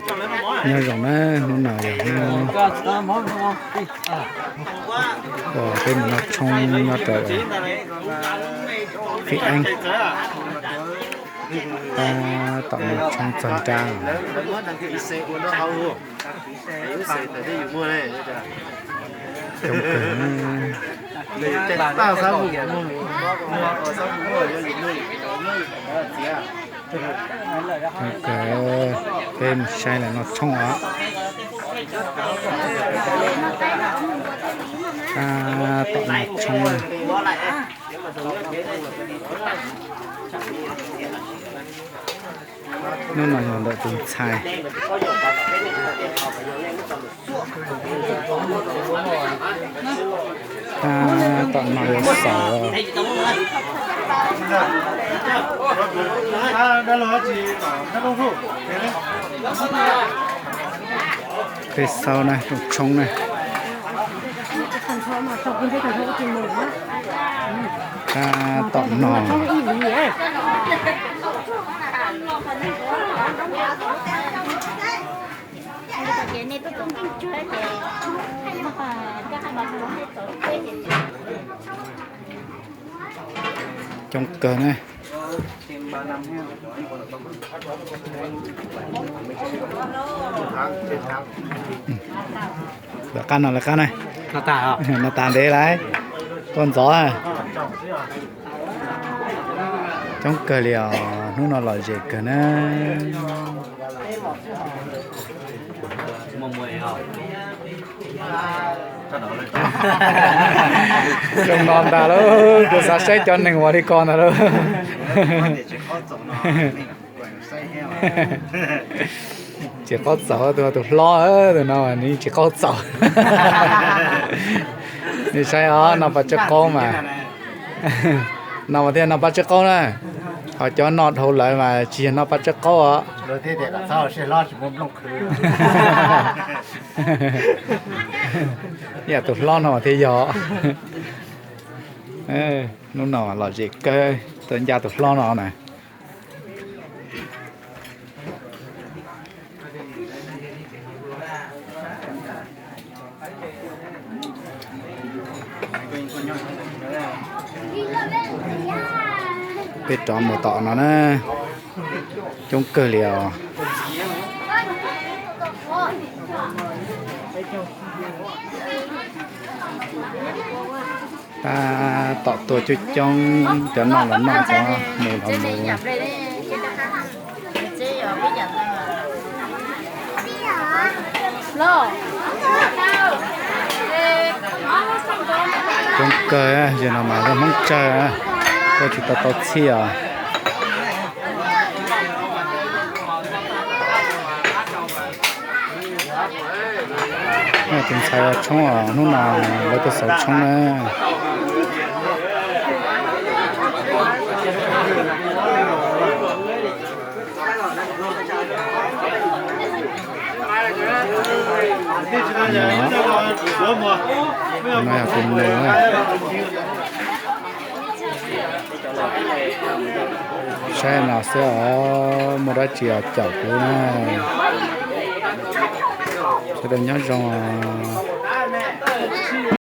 Nyob zoo na, hnub no yog hnub uas peb mus noj tshoob nyob rau Phim Eeb. Tab tom noj tshoob txog nrab. Coob kawg. Coob kawg, peb mus saib lawv noj tshoob os. Tab tom noj tshoob. Hnub no yog ntawm tus ntxhais. Tab tom no yuav xaus. Peb xaub na, rooj tshoob na. Tab tom no. Coob kawg na. Lawv qab no, lawv qab na. No tas ntev lawm, tuaj ntxov. Coob kawg li os, hnub no lom zem kawg na. Zoo no ntag lauj, kuv xav saib cov neeg uas li ko ntag lauj. Tsis qaub txaus, tus, tus hlob, tus no nws tsis qaub txaus. Nej saib os, noj paj tsawb qaub mas. No mas thiaj noj paj tsawb qaub na. Ho cov noj dhau lawm mas tsis yog noj paj tsawb qaub os. Ib yam tus hlob no mas thiaj yog. Hnub no lom zem kawg, tuaj ncaj tus hlob no na. Peb rov mus tom no na, coob kawg li os. Tab tom tuaj coob coob, cov noj los noj, cov mus los mus. Coob kawg, yog no mas yog Hmoob tsawg, tuaj tsis tau tau txhij os. Tus ntxhais ua tshoob os, hnub no lawv tuaj xauv tshoob na. No yog tus nus na. Saib no xwb os, muaj dab tsi caum kuv na. Sawv daws nyob zoo os.